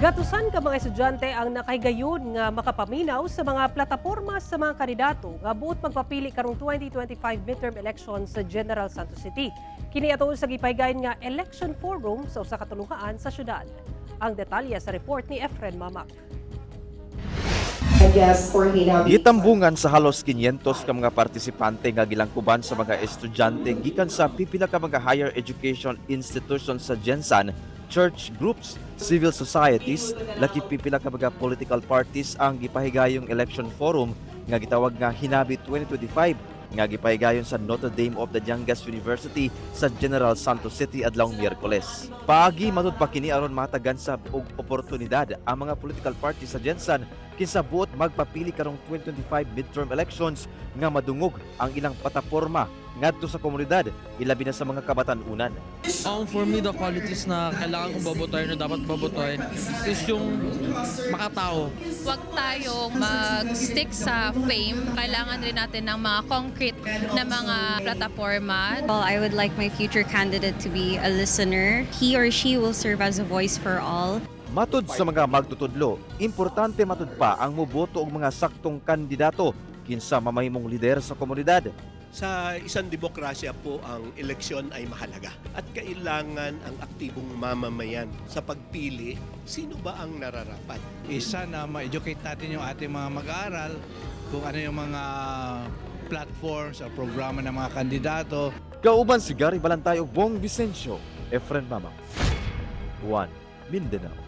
Gatusan ka mga estudyante ang nakahigayon nga makapaminaw sa mga plataporma sa mga kandidato nga buot magpapili karong 2025 midterm election sa General Santos City. Kini atol sa gipahigayon nga election forum sa usa ka tulunghaan sa syudad. Ang detalye sa report ni Efren Mamak. I guess for Hinabi. Gitambungan sa halos 500 ka mga partisipante nga gilangkuban sa mga estudyante gikan sa pipila ka mga higher education institutions sa GenSan, church groups, civil societies, lakip pipila ka mga political parties ang gipahigayong election forum nga gitawag nga Hinabi 2025 nga gipahigayon sa Notre Dame of the Dadiangas University sa General Santos City adlawng Miyerkules. Paagi matud pa kini aron matagan sa og oportunidad ang mga political parties sa GenSan kinsa buot magpapili karong 2025 midterm elections nga madungog ang ilang plataporma ngadto sa komunidad, ilabi na sa mga kabatan-unan. For me, the qualities na kailangan kong bobotohin o dapat bobotohin is yung makatao. Huwag tayong mag-stick sa fame. Kailangan rin natin ng mga concrete na mga plataforma. Well, I would like my future candidate to be a listener. He or she will serve as a voice for all. Matud sa mga magtutudlo, importante matud pa ang moboto og mga saktong kandidato kinsa mamahimong lider sa komunidad. Sa isang demokrasya po, ang eleksyon ay mahalaga at kailangan ang aktibong mamamayan sa pagpili sino ba ang nararapat. Isa na ma-educate natin yung ating mga mag-aaral kung ano yung mga platforms o programa ng mga kandidato. Kauban si Gary Balantay ug Bong Vicencio, Efren Mama. 1 Mindanao.